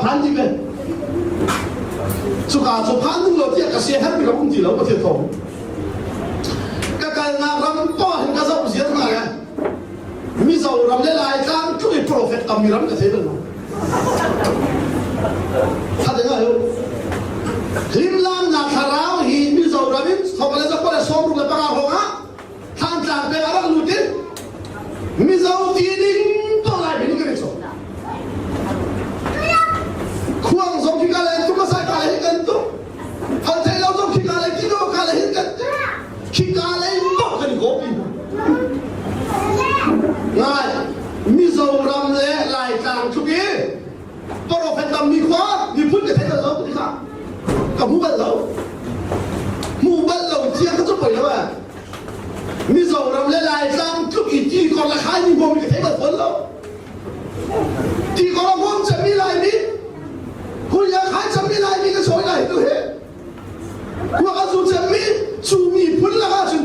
phan dih ve. Cuka cu phan duh lo tiah ka sia hermi ka um ti lo Pathian thawng. Ka kalnak ram poah hin ka zoh ziar hna le Mizoram le Laitlang tluk i profet tammi ram ka thei bal lo. Khat nga hu. Hlimlamnak thlarau hi Mizoram in thong le zakua le sawmruk le panga hrawng ah Thantlang peng ah rak lut in Mizo ti ding to lai min kan i cawk. Khuang zong khi ka le tuk a sai ka le hin kan tuk. Hal thei lo zong khi ka le ti do ka le hin kan tuk. Khi ka le bok kan i kawpi. Ngai Mizoram le Laitlang tluk i Prophet tammi khua miphun ka thei bal lo ti kha ka hmu bal lo. Hmu bal lo cia ka cu poi lo eh. Mizoram le Laitlang tluk i ti kor le khai mi hmuam ka thei bal fawn lo. Ti kor a hmuam cemmi Laimi, huya khai cemmi Laimi ka sawi lai tu he. Khua ka zu cemmi cu miphun lakah cun